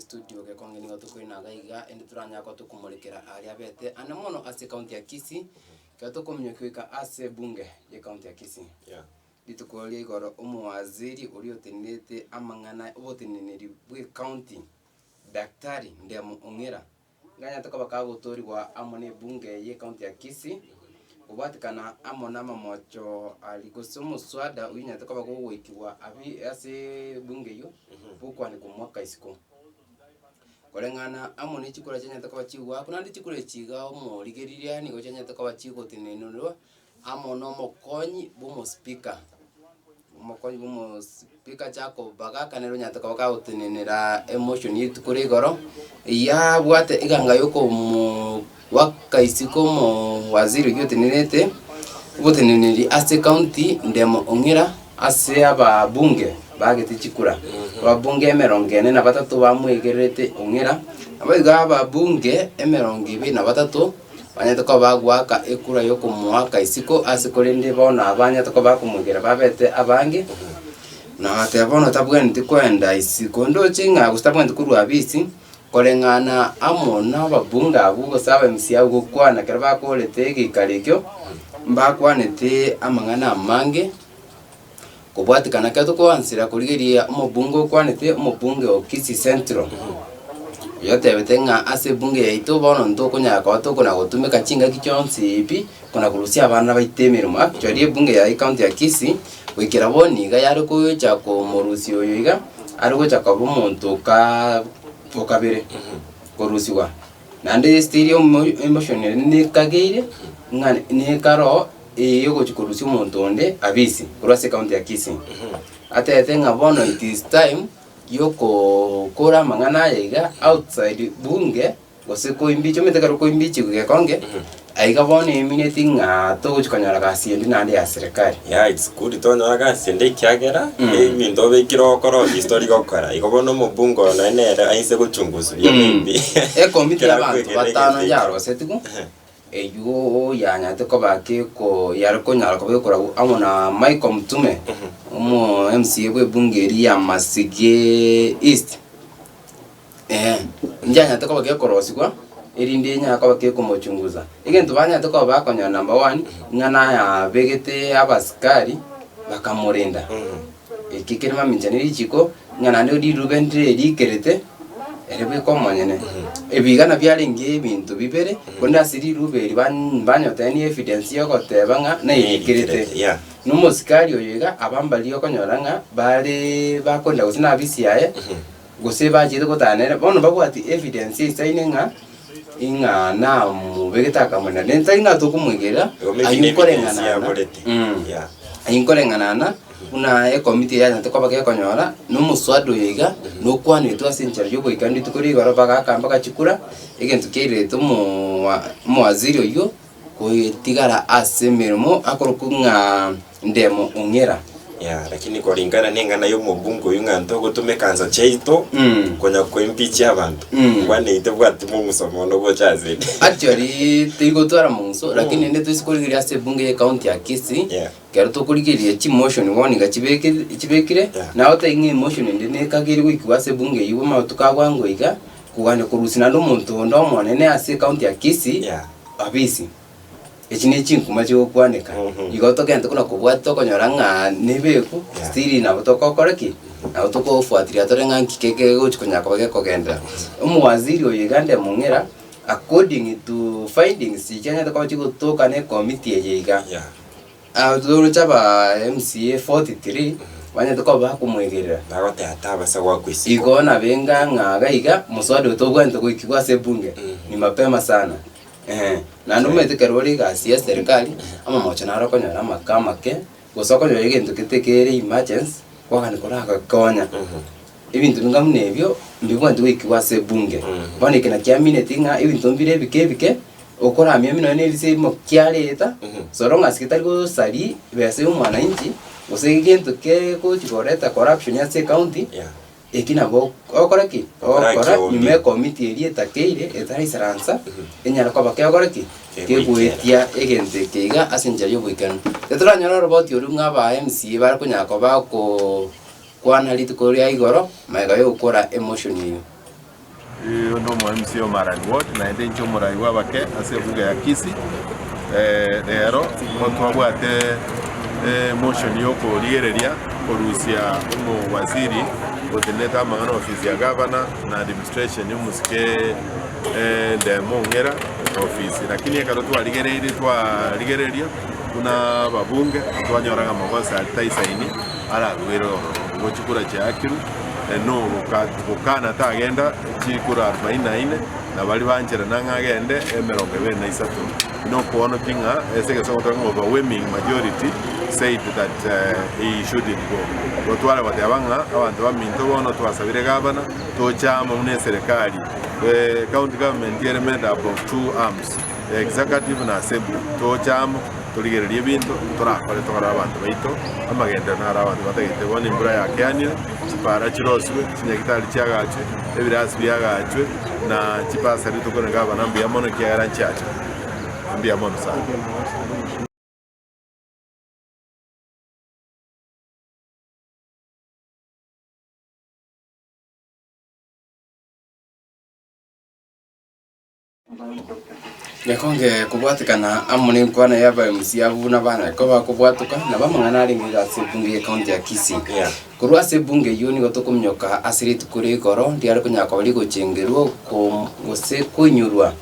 estudio gekonge nigo tokoina iga iga ende toranyare koba tokomorekera aria abete ande mono ase ekaunti ya Kisii, ekero tokominyokia goika ase ebunge ya ekaunti ya Kisii. Yeah. Rituko ria igoro omowaziri oria otenenerete amang'ana oboteneneri bw'ecounty, Daktari Ndemo Ong'era, Nganyarete koba kagotoorigwa amo nebunge y'ecounty ya Kisii, kobwatekana amo namamocho aria gose omoswada oyio onyarete koba gogoikigwa abi ase ebunge eyio, bokwanekwa omwaka isiko. Koreng'ana amo ne chikura chianyarete koba chigoakwa, naende chikura echi iga omorigereria nigo chianyarete koba chigotenenerwa amo nomokonyi bw'omospeaker, omokonyi bw'omospeaker Jacob Bagaka nere onyarete koba kagotenenera emotion ye rituko ria igoro, eyio abwate eganga yokomoo goaka isiko omowaziri oyio otenenerete oboteneneri ase ecounty Ndemo Ong'era ase ababunge bagete chikura. Ababunge emerongo ene na batato bamwegererete Ong'era, naboigo ababunge emerongo ebere na batato. Banyarete koba bagoaka ekura y'okomoaka isiko ase korende bono abanyarete koba bakomoigera babete abange, na bagateba bono tabwenereti koenda isiko ndoche ng'a gose tabwenereti korwa abisi, koreng'ana amo na ababunge abwo gose aba MCA abwo gokwana ekero bakorete egeikaro ekio, mbakwanete amang'ana amange. Kobwatikana ekero tokoansera korigereria omobunge okwanete, omobunge o Kisii Central, oyio otebete ng'a ase ebunge yaito bono ntokonyara koba tokona gotumeka chingaki chionsi pi, kona korusia abana baito emeremo. Actually ebunge ya ecounty ya Kisii, goikera bono iga yare gocha komorusia oyo iga, are gocha koba omonto okaa okabere korusiwa. Naende still omo emotion ere nekageire ng'a nekaro eye ogochia korusia omonto onde abisi korwa ase ecounty ya Kisii. Atebete ng'a bono it is time yokokora amang'ana aya iga outside bunge gose koimbicha omanyete ekero okoimbichigwa gekonge, aiga bono emineti ng'a togochia konyora gasi ende naende ya serikali. Yeah it's good tonyora gasi ende ekiagera, ebinto obekire ogokora ofisi tori gokora. Igo bono omobunge oyo nonye nere aise gochungusu buya maybe. Ekomiti Ekero ya abanto akwegera batano egento ekio. yarosetigwe. Eyio yanyarete koba keko yare konyara koba ekoragwa amo na Michael Mtume, omo MCA bw'ebunge eria ya Masige East, eh, nchianyarete koba gekorosigwa erinde enyare koba kekomochunguza. Egento banyarete koba bakonyora number one, ng'a nayabegete abasikari bakamorenda. Eki kere mamincha ne richiko, ng'a naende rirube ndire rikerete, ere bweka omonyene. Ebi iga nabio arenge ebinto bibere, korende ase rirube eri ban- banyotebia evidence ya ogoteba ng'a nairikerete. Yeah. Na omosikari oyo iga, aba mbaria okonyora ng'a bareee bakorenda gose na afisi yaye, gose bachete gotana nere, bono mbabwati evidence eisaine ng'a, ing'a namobegete akamorenda. Naende tari ng'a tokomoigerera, Igo maybe ayio na evidence nkoreng'ana na yaborete. Yeah. ayio nkoreng'ana na. Buna ekomiti eye yanyarete koba gekonyora, na omoswada oyo iga, nokwanetwe ase enchera y'ogoikera rituko ria igoro, bagaaka mpaka chikura, egento kiairerete omowa omowaziri oyio, kotigara ase emeremo akorokwa ng'a Ndemo Ong'era. Yeah, lakini koringana na eng'ana ya omobunge oyio ng'a ntogotumeka nsa chiaito konya koimpeach abanto, nkwana eyio tebwati mong'uso mono gocha ase ere. Actually, tigotwara mong'uso, lakini rende toise korigereria ase ebunge ye county ya Kisii, Yeah. Ekero tokorigereria chimotion bono iga chibeke chibekire, Yeah. naye otaiyo ng'a emotion ende nekageire goikigwa ase ebunge eywo amatuko a bwango iga, kogania korusia naende omonto onde omonene ase ecounty ya Kisii, Yeah. abisi. Echi ne chinkuma chigokwaneka, Mhm. igo togente buna kobwatia tokonyora ng'a nebeku, Yeah. still nabo togokora ki? Nabo tokofuatilia tore ng'a nki kegegochi konya koba gekogenderera. Omowaziri oyo iga Ndemong'era, according to findings chianyarete koba chigotoka na ekomiti eye iga. Yeah. Toroche aba MCA 43 banyarete koba bakomoegerera. Bagoteba tabasa goakwa isiko. Igo nabe ng'a ng'a iga iga moswada oyo tobwenerete goikigwa ase ebunge ni mapema sana eh. Naende omanyete ekero ore egasi ya eserikali, amamocho naro okonyora amake amake, gose okonyora egento gete kere emergency, kwagani koragokonya. Ebinto binga buna ebio, mbibwenerete goikigwa ase ebunge. Bono eke nakiamineti ng'a ebinto mbire ebike ebike, okoramia nonya na erisa erimo kiareta, so long as getari gosaria ebesa ya omwananchi, gose egento kegochi koreta corruption ase ecounty, Yeah. eki nabo okore ki? Okora Ogokora kiombe. nyuma ekomiti eria etakeire, etaraisaransa, enyare koba kegokora ki? Kegoikera. Kegoetia egento eke iga ase enchera ya oboikeranu. Titoranyora oroboti orwo ng'a aba MCA bare konyara koba bakoo kwana rituko ria igoro, magega yogokora emotion eyio. Oyo nomo MC o Marani Ward, naende inche omorai bw'abake ase ebunge ya Kisii. Rero nigo twabwate emotion y'okorigereria korusia omowaziri otenenete amang'ana ofisi ya gavana na administration omosike Ndemo Ong'era ofisi. Lakini ekero twarigereirie twarigereria buna ababunge twanyora ng'a amagoso aria taisaini ararwere ororo. Igo chikura chiakirwe no gokana tagenda chikura arubaini na ine na baria bancherana ng'a agende emerongo ebere na isato. Nokwonokia ng'a ase egesomo tore ng'a overwhelming majority said that he shouldn't go. Igo tware goteba ng'a abanto baminto bono twasabire gavana toche amo buna eserekari county government ere made up of two arms executive na assembly toche amo torigererie ebinto torakore tokorere abanto baito amagenderero naro abanto batagete bono embura yakeanire chipara chirosiwe chinyagitari chiagachwe ebirasi biagachwe na chibasari tokore gavana mbuya mono ekiagera nchiacha mbuya mono sana. Gekonge kobwatekana amo nenkwana ya aba MC abwo buna banyare koba bakobwatoka, nabo amang'ana arenge iga ase ebunge ye county ya Kisii. Yeah. Korwa ase ebunge eyio nigo tokominyoka ase rituko ria igoro riare konyara koba rigochengerwa ko gose koinyorwa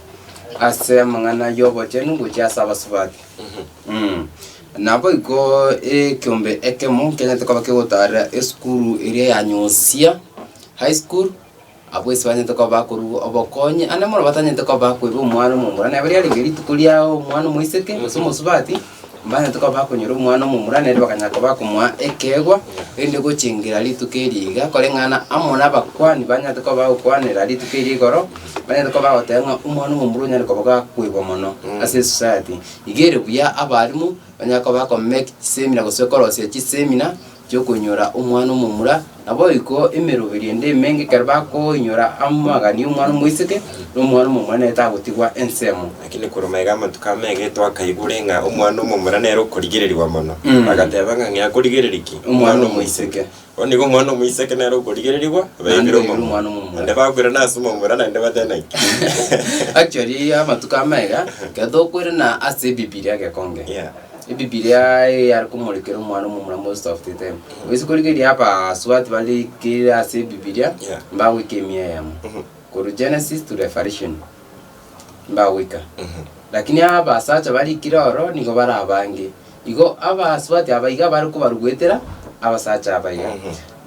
ase amang'ana y'obochenu gochia ase abasubati. Naboigo ekeombe ekemo nkenyarete koba kegotarera esukuru eria ya Nyosia High School, Abwo ase banyarete koba bakorua obokonyi, ande mono batanyarete koba bakoiba omwana omomura, neba riarenge rituko ria omwana omoiseke gose omosubati, mbanyarete koba bakonyora omwana omomura naende bakanyara koba bakomoa ekeegwa, erinde gochengera rituko eri iga, koreng'ana amo na abakuani banyarete koba bagokwanera rituko eri igoro, banyarete koba bagoteba ng'a omwana omomura onyare koba gakoigwa mono ase esociety. Iga ere buya abalimu, banyare koba bakomake chiseminar gose korosia chiseminar, chi'okoinyora omwana omomura, naboigo emeroberi ende emenge ekero bakoinyora amagani y'omwana omoiseke, na omwana omomura nere tagotigwa ensemo. Lakini korwa magega amatuko amenge twakaigure ng'a omwana omomura nere okorigererigwa mono. Bagateba ng'a ng'ea akorigereria ki? Omwana omoiseke. Bono igo omwana omoiseke nere okorigererigwa, Naende baibire baibire omomura. omwana omomura. Naende bakwirana ase omomura naende batebe naki? Actually amatuko amaiga, ekero tokoirana ase ebibilia gekonge. Yeah. Ebibilia eyare komorekera omwana omomura most of the time. Oise korigereria abasubati barikire ase ebibilia, Yeah. mbagoika emia eyemo. Korwa Genesis to Revelation, mbagoika. Lakini abasacha barikire ororo nigo bare abange. Igo abasubati aba iga bare kobaruguetera abasacha aba iga.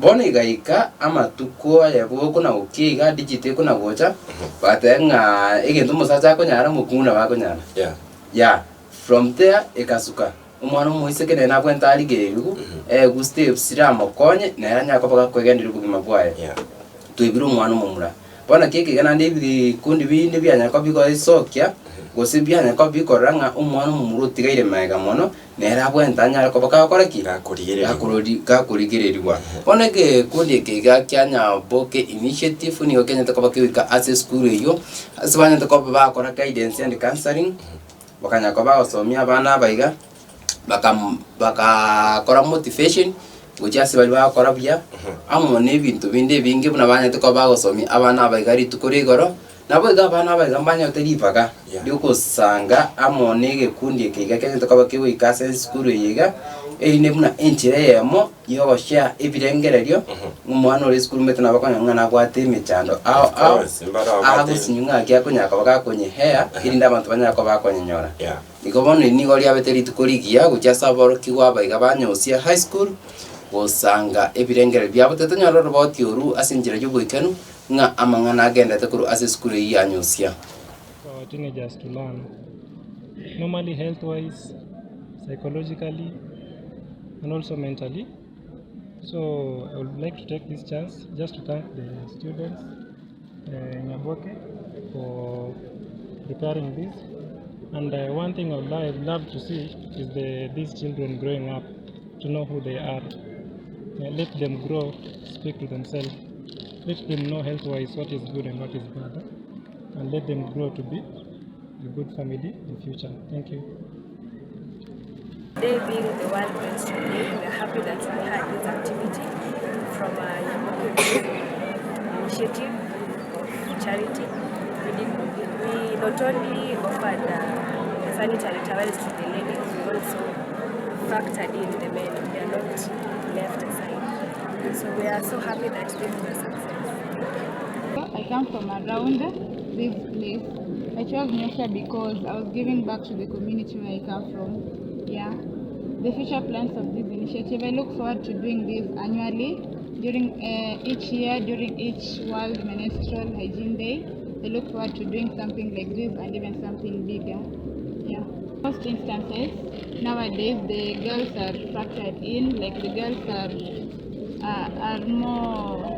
Bono igaika amatuko aya bokona gokia iga digital ekona gocha, bagateba ng'a egento omosacha akonyara omokungu nabo akonyara. Yeah. Yeah. From there ekasuka, omwana omoiseke nere nabwenerete arigererigwe, aegwe steps chiramokonye, nere anyare koba gakwegendereria obogima bwaye. Yeah. Toibire omwana omomura. Bono naki ekeiga naende ebikundi binde bianyara koba bigoesokia, gose bianyara koba bikorora ng'a omwana omomura otigaire magega mono, nere abwenerete anyare koba kagokora ki? Gakorigererigwa. Gakorori gakorigererigwa. Bono egekundi eke iga kia Nyaboke Initiative nigo kenyarete koba kegoika ase esukuru eyio, ase banyarete koba bagokora guidance and counselling. Bakanya koba bagosomia abana aba iga, bakam bakaakora motivation, gochia ase baria bagokora buya, amo na ebinto binde ebinge buna banyarete koba bagosomia abana aba iga rituko ria igoro, nabo iga abana aba iga mbanyarete ribaga Yeah. riogosanga amo na egekundi eke iga kenyarete koba kegoika ase esukuru eye iga, erinde buna enchera eyemo ya ogoshare ebirengererio, omwana ore esukuru omanyete nabo okonyora ng'a nabwate emechando ao Of ao, course, mbaro abwate. agosinywa ng'a aki akonyara koba gakonyehea, erinde abanto banyare koba bakonyenyora. Yeah. Igo bono eri nigo riabete rituko rigiya gochia ase aborokigwa aba iga ba Nyosia High School, gosanga ebirengererio biabo tetonyora oroboti oru ase enchera y'oboikanu, ng'a amang'ana agenderete korwa ase esukuru eyio ya Nyosia. for our teenagers to learn. Normally health wise, psychologically and also mentally. So I would like to take this chance just to thank the students uh, Nyaboke for preparing this. And uh, one thing I would love to see is the, these children growing up to know who they are. Uh, let them grow, speak to themselves, let them know health-wise what is good and what is bad, and let them grow to be a good family in future. Thank you. Today being the World Menstrual Day, we are happy that we had this activity from a Nyaboke Group initiative of charity. We did we not only offered uh, sanitary towels to the ladies, we also factored in the men. They are not left aside. So we are so happy that this is a success. I come from around this place. I chose Nyosha because I was giving back to the community where I come from. Yeah. The future plans of this initiative, I look forward to doing this annually during each year, during each World Menstrual Hygiene Day. I look forward to doing something like this and even something bigger. Yeah. Most instances, nowadays the girls are factored in, like the girls are more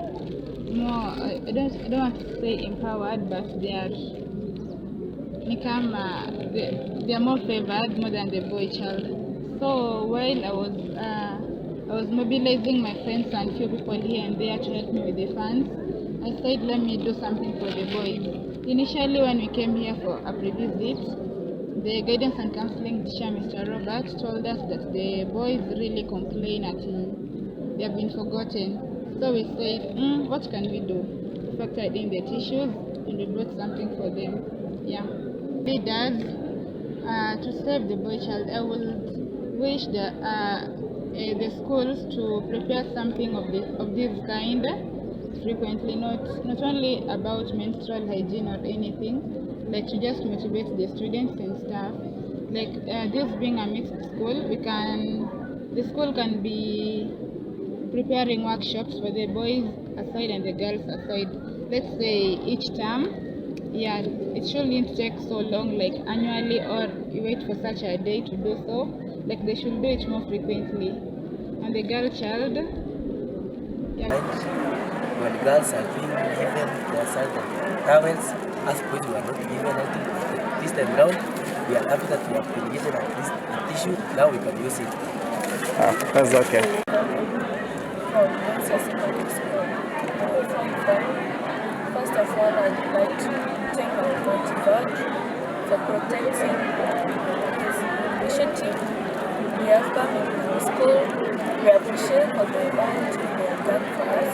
I don't want to say empowered, but they are ni kama they are more favored more than the boy child. So while I was mobilizing my friends and few people here and there to help me with the funds, I said let me do something for the boys. Initially when we came here for a pre-visit, the guidance and counseling teacher, Mr. Robert, told us that the boys really complain that they have been forgotten. So we said, what can we do? We factored in the tissues and we brought something for them. Yeah. Leaders, to save the boy child, I would wish the schools to prepare something of this kind frequently, not only about menstrual hygiene or anything, like to just motivate the students and staff. Like this being a mixed school, we can the school can be preparing workshops for the boys aside and the girls aside. Let's say each term. Yeah, it shouldn't take so long, like annually, or you wait for such a day to do so. Like they should do it more frequently. And the girl child, yeah. When girls are being given their sanitary towels, us boys we are not given anything. This time round, we are happy that we have been given at least a tissue. Now we can use it. That's okay. From Windsor Secondary School. From Form. First of all, I'd like to thank our Almighty God for protecting this initiative. We have come in the school. We appreciate for the all they have done for us.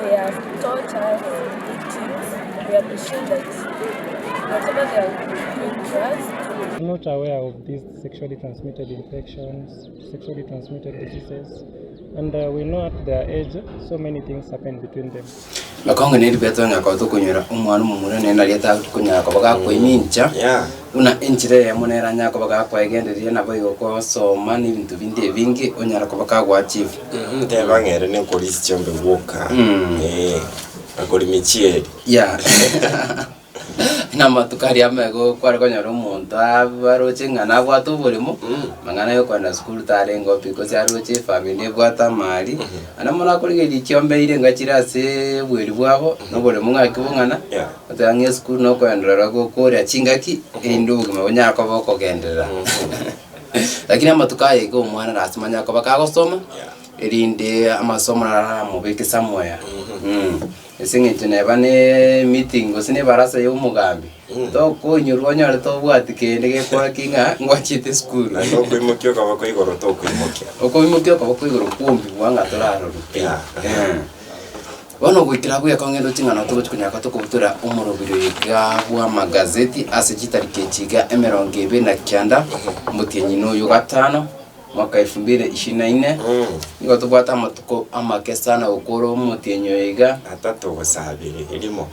They have taught us good things. We appreciate that whatever they are doing to us, I'm not aware of these sexually transmitted infections, sexually transmitted diseases, and we know at their age so many things happen between them. Makonge neri betwanya kwa tukunyura omwana omomura nene aria takunyara koba gakoimincha buna enchera eyemo nere anyara koba gakwegendereria nabo igo kosoma na ebinto binde ebinge onyara koba kagoachieve. Nteba ng'ere nenkorisi chiombe gwoka. Eh, akori michieri. Yeah, namatuko aria amaigo kware konyora omonto abaroche ng'a nabwate oboremo mang'ana ya okoenda sukuru tarenge pi gose aroche efamiri ebwate amari ande mono akorigereria chiombe ire ng'a chire ase obweri bwabo na oboremo ng'aki bong'ana oteba ng'a esukuru na okoenderera gokoria chingaki erinde obogima bonyara koba okogenderera, lakini amatuko aya iga omwana lasima anyare koba kagosoma erinde amasomo naramobeke somewhere. Ase eng'encho neba ne meeting gose na ebarasa ya omogambi tokonyorwa onyore tobwati kende gekoaki ng'a ngwachete esukuru. Naende okoimokia okoboko igoro tokoimokia. Okoimokia okoboko igoro kwombigwa ng'a torarorwa pi. Bono goikera bweka ong'ende ching'ana togochi konyaka tokobutora omorobiri oyo bwa amagazeti ase chitariki echi iga 29 omotienyi na oyo gatano mwaka 2024. Nigo tobwate amatuko amake sana gokora omotienyi oyo iga. Atato gose abere erimo.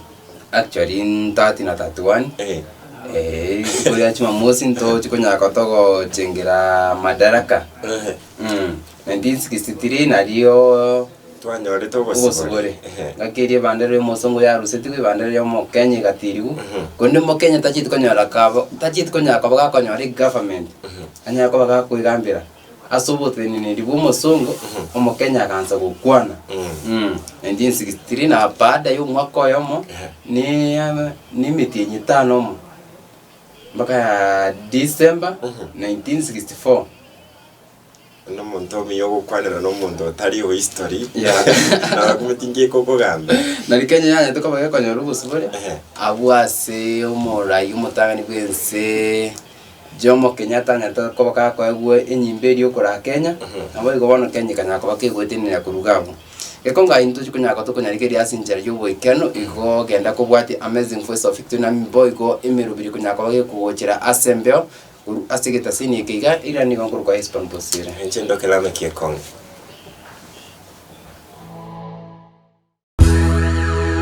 Actually 30 na 31. Eh, rituko ria Jumamosi ntochi konyaka togochengera Madaraka. 1963 nario twanyorete obosibore. Obosibore. Ngaki eria ebandera ya omosongo yarusetigwe ebandera ya omokenya egatiriwu konde omokenya tacheti konyora kabo tacheti konyora koba gakonyora egovernment anyara koba gakoigambera ase oboteneneri bwa omosongo omokenya agansa gokwana. 1963 na baada ya omwaka oyomo ni ni emitienyi etano omo mpaka ya December 1964. Nomonto omuya ogokwanera na omonto otari o history. Nabakumeti ngiko okogamba. Nari Kenya yanyete koba gekonyora obosibore abwo ase omorai omotang'ani bwa ense Jomo Kenyatta anyarete koba gakoegwa enyimba eria okoraa Kenya, nabo igo bono Kenya ekanyara koba kegoetenenera korwa iga abwo. Gekonga intwe chikonyaka tokonyarigeria ase enchera y'oboikeranu, igo genda kobwatia Amazing Voice of Victory na boigo emeroberi konyara koba gekogochera ase embeo korwa ase egetasini eke iga, eira nigo nkorokwa Hesbon Bosire. Inche ndoke Lameck Ekonge.